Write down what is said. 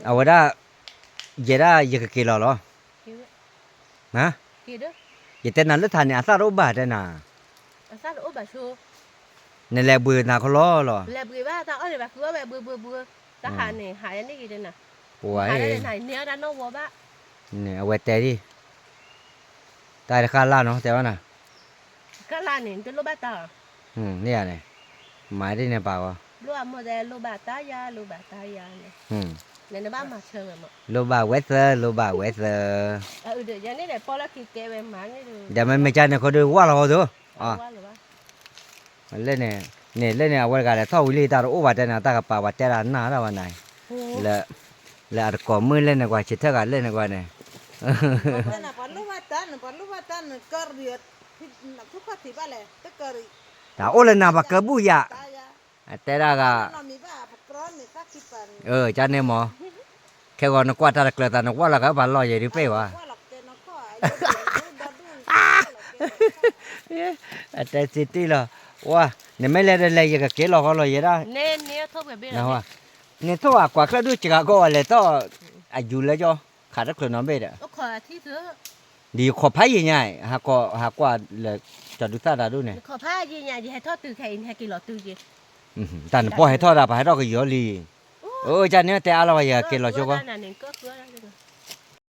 အဝဲဒၣ်, ယဲဒၣ်ယကက့ၤလီၤလီၤ. ယတဲနၤလၢထးန့ၣ် အသၣ်တအိၣ်ဘၣ်တဲနၤ. နလဲၤဘှံးနၤခီလီၤလီၤ. ပှၤ, အဝဲတဲဒ်, တၢ်တခါလၢ်နီၤ တဲဘၣ်နၤ. န့ၣ်, မၤဒ်န့ၣ်ပာ်ဂီၤ. လိၣ်ဘၣ်ဝဲသၢ, လိၣ်ဘၣ်ဝဲသၢ, ဒီးမ့မ့ၢ်ကန့ၣ်ခီဒုးဝၢ်လီၤဂီၤသိး. လၢန့ၣ်, န့ၣ်လၢန့ၣ် အဝဲတဂၤလဲၤထီၣ်ဝံၤလံ တၢ်တအိၣ်ဘၣ်တဲနၤ တၢ်ကပာ်ပှၤတဲဒၣ်နၤတၢ်ဝဲနၤ, လၢအတကိးမုၢ်လဲၣ်န့ၣ်ကွၢ် ဆံးထၢၣ်ဂၤလဲၣ်န့ၣ်ကွၢ်န့ၣ်, တၢ်အိၣ်လၢနၤပှၤကၢဘူၣ်ယၤ, အတဲဒၣ်ဂၤ, ကန့ၣ်မ့ၢ်, ခဲဂီၤနကွၢ်တၢ်တကျၢၤသး နဝၢ်လီၤကပာ်လီၤယဲဒုးပ့ၢ်ဝဲ အတဲစံးတံၢ်လီၤ, ဝါ, နမ့ၢ်လဲၤဒီးလဲၤ ယကက့ၤလီၤဃီလီၤယဲဒၣ်, န့ၣ်ထိၣ်အကွၢ်ချၢၣ်ဒုးစှၤကီးဝဲလဲၤထီၣ်, အယူၤလၢကၠီ, ခးတချုးနီၤဘ့ၣ်ဒီး, ဒီးယခိးဖးယံာ်ညါ, ဟးကွၢ်လၢ, ကၠီၤဒုးသၣ်တၢ်ဒိၣ်န့ၣ်, တၢ်နပီၢ်ဟဲထီၣ်ဒၣ် ပှၤဟဲထီၣ်ကယီၤလံ, အၢကန့ၣ်တဲအါလီၤဝဲယက့ၤလီၤဆိကီး,